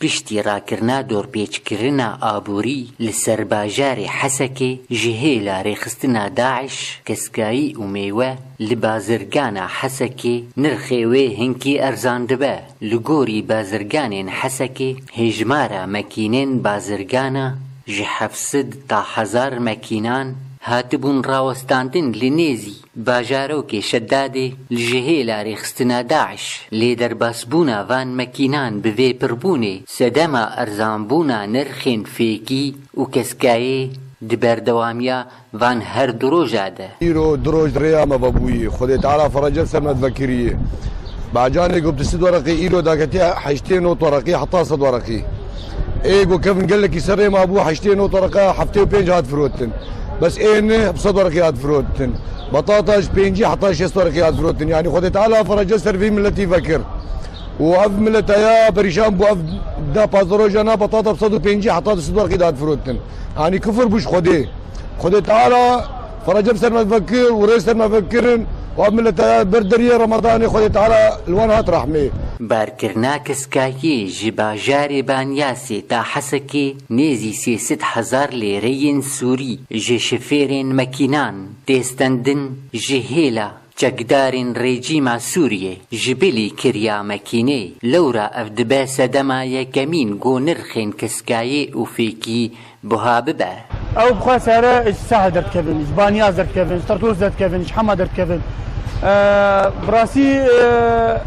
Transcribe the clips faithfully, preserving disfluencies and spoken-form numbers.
Piştî rakirina dorpêçkirina aborî li ser bajarê Hesekê ji hêla rêxistina DAIŞ, keskayî û mêwe li bazirgana Hesekê nirxê wê hinkî erzandibe. Li gorî bazirganên Hesekê hêjmara mekînên bazirgana ji heft sed ta hezar mekînan hatibûn rawestandin li nêzî bajarokê Şedadê li ji hêla rêxistina DAIŞ. Lê derbasbûna van mekînan bi vê pirbûnê sedema erzanbûna nirxên fêkî û keskayê di berdewamiya van her du roja de. Îro du roj rêya me vebûyî. Xwedê Teala ferece ser me vekiriye. Bacanê ku bi du sed wereqî îro daketiye heştê nod wereqî heta sed wereqî. Ê ku kevin gelekî ser rê mabû, heştê nod wereqa heftê û pênc hat firotin. Bes ê ne bi sed wereqî hat firotin. Betata ji pêncî heta şêst wereqî hat firotin. Yanî Xwedê Teala ferece ser vî miletî vekir. Û ev mileta ya perîşan bû, ev da pazdeh roja na betata bi sed û pêncî heta du sed wereqî hat firotin. Yanî kifir bû ji Xwedê. Xwedê Teala ferece bi ser me vekir û rê ser me vekirin û ev mileta ya ber deriyê Remadanê Xwedê Teala li wan hat rehmê. Barkirina keskayê ji bajarê Banyasê ta Hesekê nêzî sê sed hezar lêreyên Sûrî ji şifêrên mekînan tê stendin ji hêla çekdarên rejîma Sûriyê ji bilî kiriya mekînê. Lewra ev dibe sedema yekemîn ku nirxên keskayê û fêkî buha bibe. Ew bi xwe sere ji Sehel derdikevin, ji Banyas derdikevin, ji Tertos derdikevin, ji Hema derdikevin. Eee, bi rastî, eee,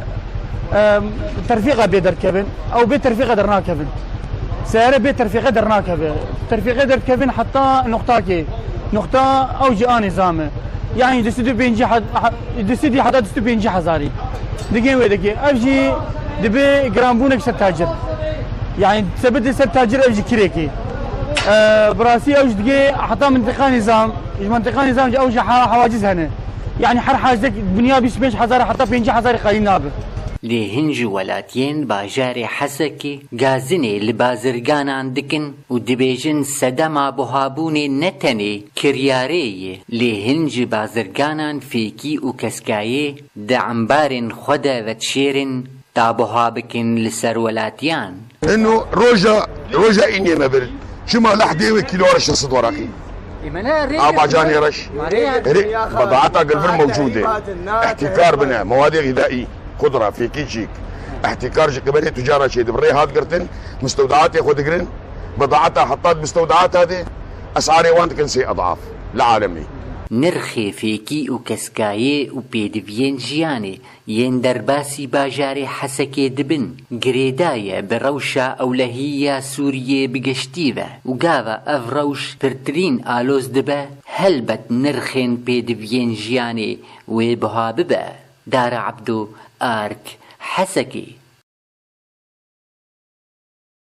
eee, terfîqa bê derdikevin. Ew bê terfîqa dernakevin. Sere bê terfîqe dernakeve. Terfîqe derdikevin heta noqtakê. Noqta ew jî a nizam e. Yanî du sed û pêncî he-, he-, du sed heta du sed û pêncî hezarî. Digên wê dikê. Ev jî dibe giranbûnek ser tacir. Yanî sebitê ser tacir ev jî kirêkê. Eee, bi rastî ew jî digê heta mintiqa nizam. Ji mintiqa nizam jî ew jî ha-, hawaciz hene. Yanî her hacdek binya bîst û pênc hezar heta pêncî hezar qelîl nabe. Lê hin ji welatiyên bajarê Hesekê gazinê li bazirganan dikin û dibêjin sedema buhabûnê ne tenê kiryarê ye, lê hin ji bazirganan fêkî û keskayê di embarên xwe de vedişêrin ta buha bikin li ser welatiyan. Eno roja, roja înê me bir. Çima lehdê wê kîlo re şeş sed wereqî? Ê, me ne rê A bacanê reş. Ma rê Rê, bedaeta gilvir mewcûd e. Îhtîkar bine, mewadê xîdaî, xudra, fêkî çîk. Îhtîkar ji qibelê tucara çêdibe. Rê hat girtin, mistewdaatê xwe digirin. Bedaeta heta di mistewdaata de, esarê wan dikin sê edaf li alemê. Nirxê fêkî û keskayê û pêdiviyên jiyanê yên derbasî bajarê Hesekê dibin, girêdaye bi rewşa ewlehî ya Sûriyê bi giştî ve û gava ev rewş pirtirîn aloz dibe, helbet nirxên pêdiviyên jiyanê wê buha bibe. Dara Ebdo, Ark, Hesekê.